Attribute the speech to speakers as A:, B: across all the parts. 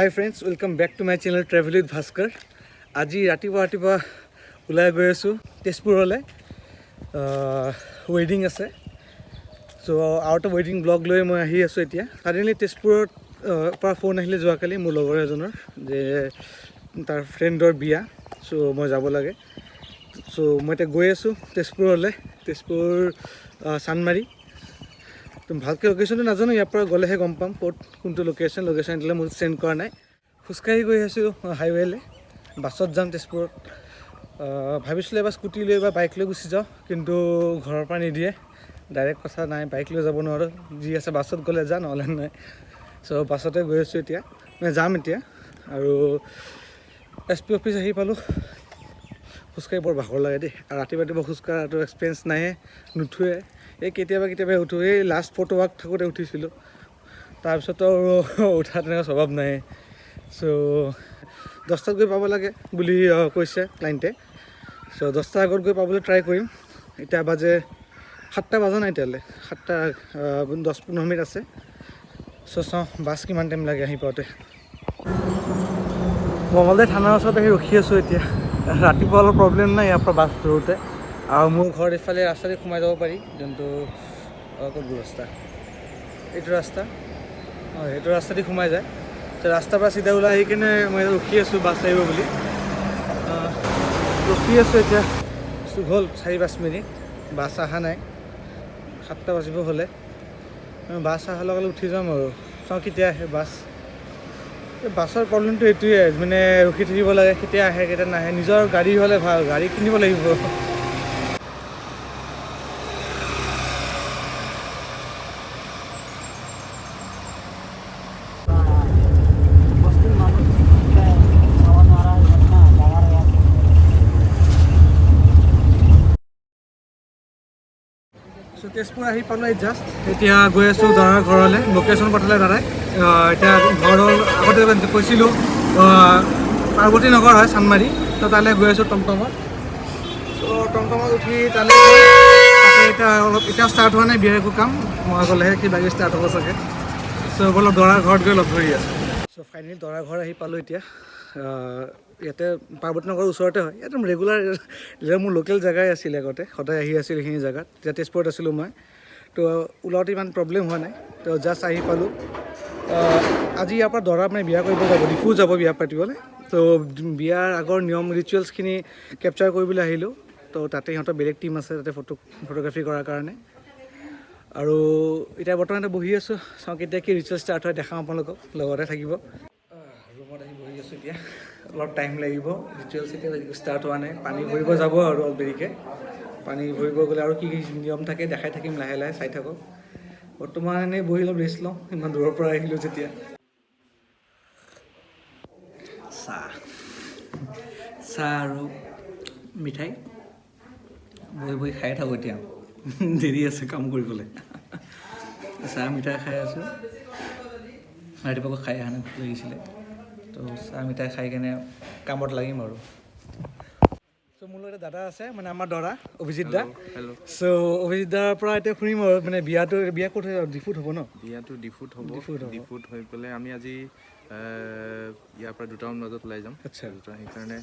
A: Hi friends, welcome back to my channel Travel with Bhaskar. আজি ৰাতিপুৱা ৰাতিপুৱা ওলাই গৈ আছোঁ তেজপুৰলৈ। ৱেডিং আছে। চ' আৰু এটা ৱেডিং ব্লগ লৈ মই আহি আছোঁ। এতিয়া ছাডেনলি তেজপুৰত পৰা ফোন আহিলে যোৱাকালি মোৰ লগৰ এজনৰ যে তাৰ ফ্ৰেণ্ডৰ বিয়া, চ' মই যাব লাগে। চ' মই এতিয়া গৈ আছোঁ তেজপুৰলৈ, তেজপুৰ চান্দমাৰী। তো ভালকৈ লোকেশ্যনটো নাজানো, ইয়াৰ পৰা গ'লেহে গম পাম ক'ত কোনটো লোকেশ্যন। লোকেশ্যন দিলে মোক চেণ্ড কৰা নাই। খোজকাঢ়ি গৈ আছোঁ হাইৱেলৈ, বাছত যাম তেজপুৰত। ভাবিছিলোঁ এবাৰ স্কুটি লৈ বা বাইক লৈ গুচি যাওঁ, কিন্তু ঘৰৰ পৰা নিদিয়ে। ডাইৰেক্ট কথা নাই, বাইক লৈ যাব নোৱাৰোঁ। যি আছে বাছত গ'লে যা, নহ'লে নাই। চ' বাছতে গৈ আছোঁ এতিয়া, মানে যাম এতিয়া। আৰু এছ পি অফিচ আহি পালোঁ। খোজকাঢ়ি বৰ ভাগৰ লাগে দেই, আৰু ৰাতিপুৱা ৰাতিপুৱা খোজকঢ়াটো এক্সপিৰিয়েঞ্চ নাইয়ে, নুঠোৱে। এই কেতিয়াবা কেতিয়াবা উঠোঁ। এই লাষ্ট ফটো ৱাক থাকোঁতে উঠিছিলোঁ, তাৰপিছতো আৰু উঠা তেনেকুৱা স্বভাৱ নাই। চ' 10টাত গৈ পাব লাগে বুলি কৈছে ক্লাইণ্টে। চ' 10টাৰ আগত গৈ পাবলৈ ট্ৰাই কৰিম। এতিয়া বাজে 7টা বজা নাই এতিয়ালৈ, 7টা 10-15 মিনিট আছে। চ' চাওঁ বাছ কিমান টাইম লাগে আহি পাওঁতে। মঙলদৈ থানাৰ ওচৰত আহি ৰখি আছোঁ এতিয়া। ৰাতিপুৱা অলপ প্ৰব্লেম নাই ইয়াৰ পৰা বাছ ধৰোঁতে। আৰু মোৰ ঘৰত এইফালে ৰাস্তাতে সোমাই যাব পাৰি, যোনটো ক'ত গ'ল ৰাস্তা, এইটো ৰাস্তা, অঁ, সেইটো ৰাস্তা দি সোমাই যায়। তো ৰাস্তাৰ পৰা চিধা ওলাই আহি কিনে মই ইয়াত ৰখি আছোঁ বাছ আহিব বুলি। ৰখি আছোঁ এতিয়া হ'ল 4-5 মিনিট, বাছ অহা নাই। 7টা বাজিব হ'লে বাছ অহাৰ লগে লগে উঠি যাম আৰু চাওঁ কেতিয়া আহে বাছ। এই বাছৰ প্ৰব্লেমটো এইটোৱে, মানে ৰখি থাকিব লাগে, কেতিয়া আহে কেতিয়া নাহে। নিজৰ গাড়ী হ'লে ভাল, গাড়ী কিনিব লাগিব।
B: বস্তিৰ মানুহ যাব নোৱাৰা হৈ গ'ল না, ডাঙৰ হৈ আছে।
A: চ' তেজপুৰ আহি পালোঁ এই জাষ্ট। এতিয়া গৈ আছোঁ দাদাৰ ঘৰলৈ। লোকেশ্যন পঠালে দাদাই। এতিয়া ঘৰৰ আগতে কৈছিলোঁ, পাৰ্বতী নগৰ হয় চান্দমাৰী। তো তালৈ গৈ আছোঁ টমটমত। চ' টমটমত উঠি তালৈ গৈ তাতে এতিয়া অলপ, এতিয়াও ষ্টাৰ্ট হোৱা নাই বিয়াৰ একো কাম। মই গ'লেহে কিবা কিবি ষ্টাৰ্ট হ'ব চাগে। চ' ব'লক, দৰাৰ ঘৰত গৈ লগ ধৰি আছোঁ। চ' ফাইনেলি দৰাৰ ঘৰ আহি পালোঁ এতিয়া। ইয়াতে পাৰ্বতী নগৰৰ ওচৰতে হয়। ইয়াতে ৰেগুলাৰ মোৰ লোকেল জেগাই আছিলে, আগতে সদায় আহি আছিলোঁ এইখিনি জেগাত। যেতিয়া তেজপুৰত আছিলোঁ মই, তো ওলাওঁতে ইমান প্ৰব্লেম হোৱা নাই। তো জাষ্ট আহি পালোঁ। আজি ইয়াৰ পৰা দৰা মানে বিয়া কৰিব যাব, ডিফু যাব বিয়া পাতিবলৈ। তো বিয়াৰ আগৰ নিয়ম ৰিচুৱেলছখিনি কেপচাৰ কৰিবলৈ আহিলোঁ। তো তাতে সিহঁতৰ বেলেগ টীম আছে তাতে ফটোগ্ৰাফী কৰাৰ কাৰণে। আৰু এতিয়া বৰ্তমান ইয়াতে বহি আছোঁ, চাওঁ কেতিয়া কি ৰিচুৱেল ষ্টাৰ্ট হয়, দেখাম আপোনালোকক, লগতে থাকিব। ৰুমত আহি বহি আছোঁ এতিয়া। অলপ টাইম লাগিব, ৰিচুৱেলছ এতিয়া ষ্টাৰ্ট হোৱা নাই। পানী ভৰিব যাব আৰু অলপ দেৰিকৈ পানী ভৰিব গ'লে আৰু কি কি নিয়ম থাকে দেখাই থাকিম লাহে লাহে, চাই থাকক। বৰ্তমান এনেই বহি অলপ ৰেষ্ট লওঁ, ইমান দূৰৰ পৰা আহিলোঁ যেতিয়া। চাহ চাহ আৰু মিঠাই বহি বহি খাই থাকোঁ এতিয়া। দেৰি আছে কাম কৰিবলৈ। চাহ মিঠাই খাই আছোঁ। ৰাতিপুৱা খাই অহা নাই, ভোক লাগিছিলে। তো চাহ মিঠাই খাই কেনে কামত লাগিম আৰু। চ' মোৰ লগত এটা দাদা আছে, মানে আমাৰ দৰা অভিজিত দা।
C: হেল্ল'।
A: চ' অভিজিত দাৰ পৰা এতিয়া শুনিম আৰু মানে বিয়াটো, বিয়া ক'ত হয়? ডিফুত হ'ব ন?
C: বিয়াটো ডিফুত হ'ব।
A: ডিফুত হ'ব।
C: ডিফুত হৈ পেলাই আমি আজি ইয়াৰ পৰা 2টামান বজাত ওলাই যাম। দুটা, সেইকাৰণে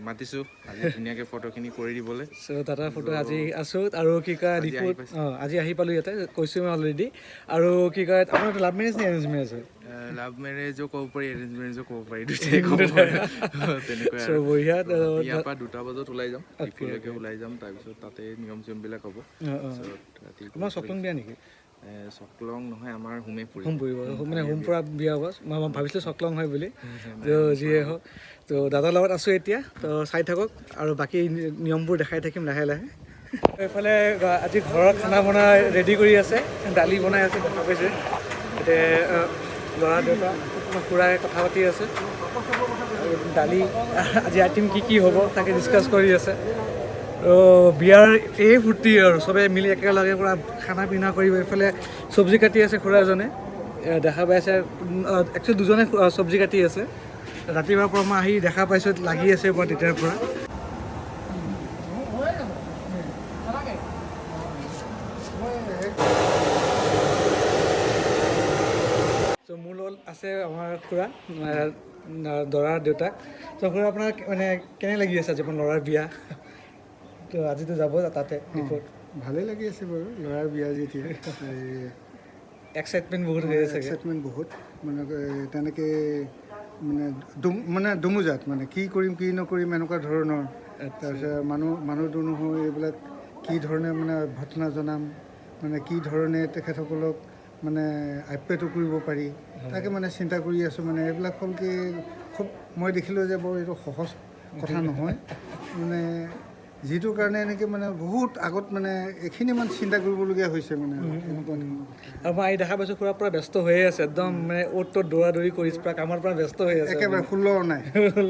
C: মাতিছোঁ আজি ধুনীয়াকৈ ফটোখিনি কৰি দিবলৈ।
A: চ' দাদাৰ ফটো আজি আছোঁ আৰু কি কয়
C: আজি আহি
A: ডিফুত
C: পাইছে।
A: অঁ, আজি আহি পালোঁ ইয়াতে, কৈছোঁ মই অলৰেডি। আৰু কি কয়, আপোনাৰ লাভ মেৰেজ নে এৰেঞ্জ মেৰেজ হয়?
C: লাভ মেৰেজো ক'ব পাৰি, এৰেঞ্জ মেৰেজো ক'ব পাৰি, দুটাই ক'ব পাৰি তেনেকুৱাই।
A: চ'
C: আৰু
A: বঢ়িয়া।
C: তো ইয়াৰ পৰা 2টা বজাত ওলাই যাম, ডিফুলৈকে ওলাই যাম। তাৰপিছত তাতে নিয়ম চিয়মবিলাক হ'ব।
A: অঁ অঁ
C: তাৰপিছত ৰাতি
A: তোমাৰ চকলং বিয়া নেকি?
C: চকলং নহয়, আমাৰ হোমে পৰিব।
A: হোম পৰিব, মানে হোম পৰা বিয়া হ'ব। মই ভাবিছিলোঁ চকলং হয় বুলি। তো যিয়ে হওক, তো দাদাৰ লগত আছোঁ এতিয়া। তো চাই থাকক আৰু বাকী নিয়মবোৰ দেখাই থাকিম লাহে লাহে। এইফালে আজি ঘৰৰ খানা বনাই ৰেডি কৰি আছে, দালি বনাই আছে, দেখা পাইছে। এতিয়া ল'ৰা দেউতা খুৰাই কথা পাতি আছে আৰু দালি আজি আইটেম কি কি হ'ব তাকে ডিছকাছ কৰি আছে। তো বিয়াৰ এই ফূৰ্তি আৰু চবে মিলি একেলগে পূৰা খানা পিনা কৰিব। এইফালে চব্জি কাটি আছে খুৰা এজনে, দেখা পাইছে। একচুৱেলি দুজনে চব্জি কাটি আছে। ৰাতিপুৱাৰ পৰা মই আহি দেখা পাইছোঁ লাগি আছে পৰা তেতিয়াৰ পৰা। চ' মোৰ লগত আছে আছে আমাৰ খুৰা, দৰাৰ দেউতাক। ত' খুৰা, আপোনাৰ মানে কেনে লাগি আছে আজি আপোনাৰ ল'ৰাৰ বিয়া? তো আজিতো যাব তাতে ডিফুত।
D: ভালেই লাগি আছে বাৰু, ল'ৰাৰ বিয়া যেতিয়া।
A: এক্সাইটমেণ্ট বহুত হৈ আছে।
D: এক্সাইটমেণ্ট বহুত, মানে তেনেকৈ মানে মানে দুমোজাত, মানে কি কৰিম কি নকৰিম এনেকুৱা ধৰণৰ। তাৰপিছত মানুহ মানুহ দুনুহ এইবিলাক কি ধৰণে মানে অভ্যৰ্থনা জনাম, মানে কি ধৰণে তেখেতসকলক মানে আপ্যায়িত কৰিব পাৰি, তাকে মানে চিন্তা কৰি আছোঁ। মানে এইবিলাক হ'ল কি, খুব মই দেখিলোঁ যে বৰ এইটো সহজ কথা নহয়। মানে যিটো কাৰণে এনেকৈ মানে বহুত আগত মানে এইখিনিমান চিন্তা কৰিবলগীয়া হৈছে, মানে এনেকুৱা ধৰণৰ কথা।
A: আৰু মই আহি দেখা পাইছোঁ, খুৰা পূৰা ব্যস্ত হৈয়ে আছে একদম, মানে অ'ত ত'ত দৌৰা দৌৰি কৰি পূৰা কামৰ পৰা ব্যস্ত হৈ আছে।
D: একেবাৰে 16 নাই,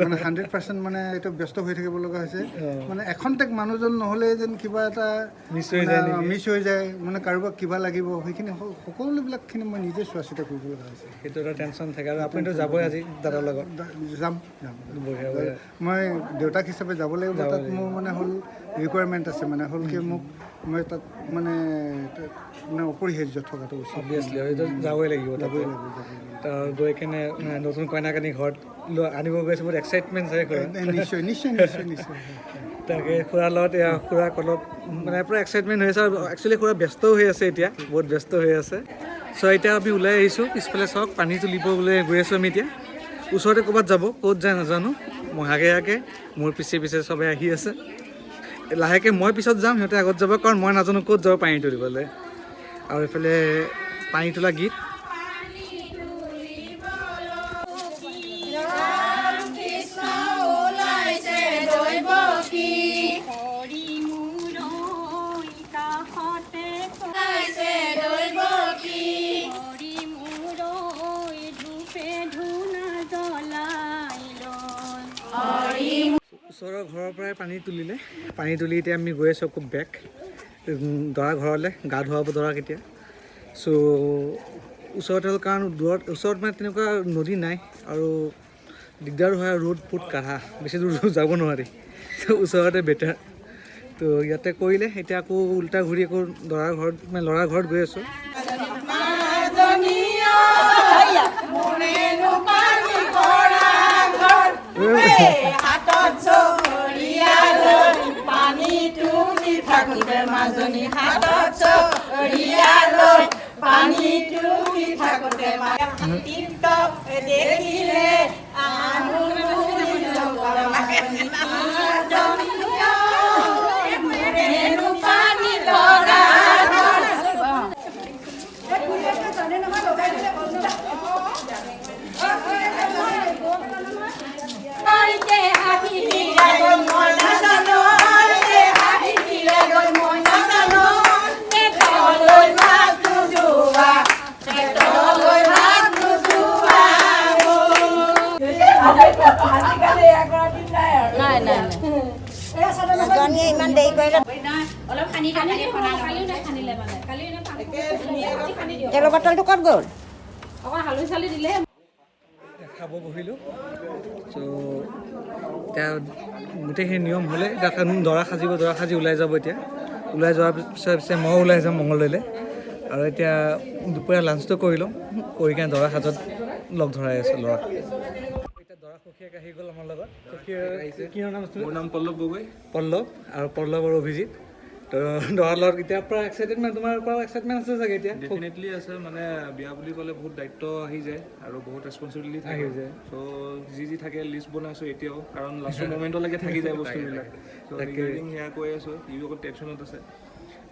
D: মানে 100% মানে এইটো ব্যস্ত হৈ থাকিব লগা হৈছে। মানে এখন্তেক মানুহজন নহ'লে যেন কিবা এটা
A: মিছ হৈ যায় নেকি?
D: মিছ হৈ যায়, মানে কাৰোবাক কিবা লাগিব, সেইখিনি সকলোবিলাকখিনি মই নিজে চোৱা চিতা কৰিব লগা হৈছে।
A: সেইটো এটা টেনশ্যন থাকে। আৰু আপুনিতো যাবই আজি দাদাৰ লগত?
D: যাম, যাম।
A: বঢ়িয়া বঢ়িয়া।
D: মই দেউতাক হিচাপে যাব লাগিব তাত। মোৰ মানে হ'ল ৰিকুৱাৰমেণ্ট আছে, মানে হ'ল কি মোক মই তাত মানে মানে অপৰিহাৰ্য থকাটো উচিত।
A: অবভিয়াছলি, সেইটো যাবই লাগিব তাতে।
D: যাবই লাগিব, যাবই লাগিব।
A: তাৰ গৈ কেনে মানে নতুন কইনাক আনি ঘৰত লৈ আনিব গৈছে, বহুত এক্সাইটমেণ্ট চাগে খুৰা?
D: নিশ্চয় নিশ্চয় নিশ্চয় নিশ্চয়।
A: তাকে খুৰাৰ লগত, এয়া খুৰাক অলপ মানে পূৰা এক্সাইটমেণ্ট হৈ আছে। আৰু একচুৱেলি খুৰা ব্যস্তও হৈ আছে এতিয়া, বহুত ব্যস্ত হৈ আছে। চ' এতিয়া আমি ওলাই আহিছোঁ, পিছফালে চাওক, পানী তুলিবলৈ গৈ আছোঁ আমি এতিয়া। ওচৰতে ক'ৰবাত যাব, ক'ত যায় নাজানো। মই আগে আগে, মোৰ পিছে পিছে চবে আহি আছে লাহেকৈ। মই পিছত যাম, সিহঁতে আগত যাব, কাৰণ মই নাজানো ক'ত যাব পানী তুলিবলৈ। আৰু এইফালে পানী তোলা গীত।
E: হৰি মোৰ কাষতে হৰি মোৰ ধূপে ধূনা জ্বলাই লয়।
A: ওচৰৰ ঘৰৰ পৰাই পানী তুলিলে। পানী তুলি এতিয়া আমি গৈ আছোঁ আকৌ বেক দৰা ঘৰলৈ, গা ধুৱাব দৰাক এতিয়া। চ' ওচৰতে হ'ল, কাৰণ দূৰত ওচৰত মানে তেনেকুৱা নদী নাই আৰু দিগদাৰো হয় আৰু ৰ'দ বহুত কাঢ়া, বেছি দূৰ যাব নোৱাৰি। ত' ওচৰতে বেটাৰ। তো ইয়াতে কৰিলে, এতিয়া আকৌ উল্টা ঘূৰি আকৌ দৰাৰ ঘৰত, মানে ল'ৰাৰ ঘৰত গৈ আছোঁ।
F: হাতত চৰিয়া লৈ পানী তুলি থাকোতে মাজনী, হাতত চৰিয়া লৈ পানী তুলি থাকোতে দেখিলে আনো মাজনী, মাজনী পানী লগা। মই নাজানো, মই নাজানো, পেটলৈ ভাত নোযোৱা, পেটলৈ ভাত নোযোৱা।
B: নাই নাই, এজনীয়ে ইমান দেৰি কৰিলে।
E: অলপ সানি কালিও নাখানিলে, মানে কালি
B: তেলৰ বটলটো ক'ত গ'ল?
E: অকণ হালধি চালধি দিলে।
A: খাব বহিলোঁ। চ' এতিয়া গোটেইখিনি নিয়ম হ'লে এতিয়া দৰা সাজিব, দৰা সাজি ওলাই যাব। এতিয়া ওলাই যোৱাৰ পিছত পিছে ময়ো ওলাই যাম মঙলদৈলৈ। আৰু এতিয়া দুপৰীয়া লাঞ্চটো কৰি ল'ম, কৰি কিনে দৰা সাজত লগ ধৰাই আছোঁ ল'ৰাক। এতিয়া দৰা সখীয়েক আহি গ'ল আমাৰ লগত। সখীয়েক কি নাম আছিলে?
C: মোৰ নাম পল্লৱ গগৈ।
A: পল্লৱ আৰু পল্লৱ আৰু অভিজিত। তো দৰাৰ লগত এতিয়া পূৰা এক্সাইটেডমেণ্ট, তোমাৰ পৰাও এক্সাইটমেণ্ট আছে চাগে এতিয়া?
C: ডেফিনেটলি আছে। মানে বিয়া বুলি ক'লে বহুত দায়িত্ব আহি যায় আৰু বহুত ৰেচপনচিবিলিটি থাকে।
A: আহি যায়।
C: চ' যি যি থাকে লিষ্ট বনাইছোঁ এতিয়াও, কাৰণ লাষ্টৰ মমেণ্টলৈকে থাকি যায় বস্তুবিলাক। চ' ৰিগাৰ্ডিং সেয়া কৈ আছোঁ, ইও অকণ টেনশ্যনত আছে।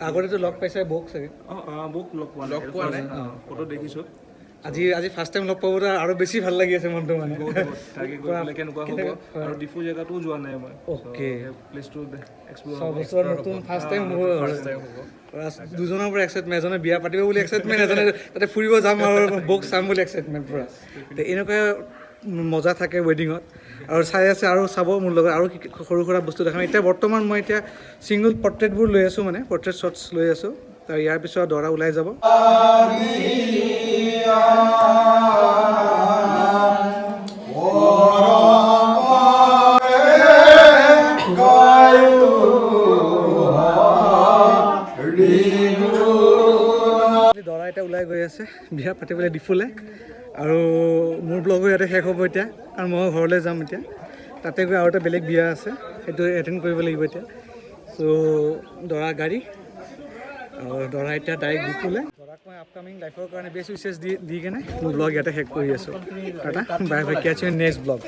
A: আগতেতো লগ পাইছে বৌক চাগে?
C: অঁ, বৌক লগ পোৱা নাই। লগ পোৱা নাই, ফটো দেখিছোঁ।
A: আজি ফাৰ্ষ্ট টাইম লগ পাব আৰু বেছি ভাল লাগি আছে মনটো মানে।
C: বহুত বহুত। তাকে গৈ পেলাই কেনেকুৱা হ'ব। আৰু ডিফু জেগাটোও যোৱা নাই মই। প্লেচটো এক্সপ্ল'ৰ
A: ছয় বছৰ নতুন ফাৰ্ষ্ট টাইম হ'ব। দুজনৰ পৰা এক্সাইটমেণ্ট, এজনে বিয়া পাতিব বুলি এক্সাইটমেণ্ট, এজনে তাতে ফুৰিব যাম আৰু বৌক চাম বুলি এক্সাইটমেণ্ট পূৰা। তো এনেকুৱা মজা থাকে ৱেডিঙত। আৰু চাই আছে আৰু চাব মোৰ লগত আৰু সৰু সুৰা বস্তু দেখাম। এতিয়া বৰ্তমান মই এতিয়া ছিংগল পৰ্ট্ৰেটবোৰ লৈ আছোঁ, মানে পৰ্ট্ৰেট শ্বটছ লৈ আছোঁ। তাৰ ইয়াৰ পিছত দৰা ওলাই যাব। দৰা এতিয়া ওলাই গৈ আছে বিয়া পাতিবলৈ ডিফুলে। আৰু মোৰ ব্লগো ইয়াতে শেষ হ'ব এতিয়া, কাৰণ মই ঘৰলৈ যাম এতিয়া। তাতে গৈ আৰু এটা বেলেগ বিয়া আছে, সেইটো এটেণ্ড কৰিব লাগিব এতিয়া। চ' দৰা গাড়ী আৰু দৰা এতিয়া ডাইৰেক্ট ডিপুলৈ। দৰাক মই আপকামিং লাইফৰ কাৰণে বেষ্ট উইচেছ দি দি কেনে মোৰ ব্লগ ইয়াতে শেষ কৰি আছোঁ। Tata, bye bye, catch you next vlog.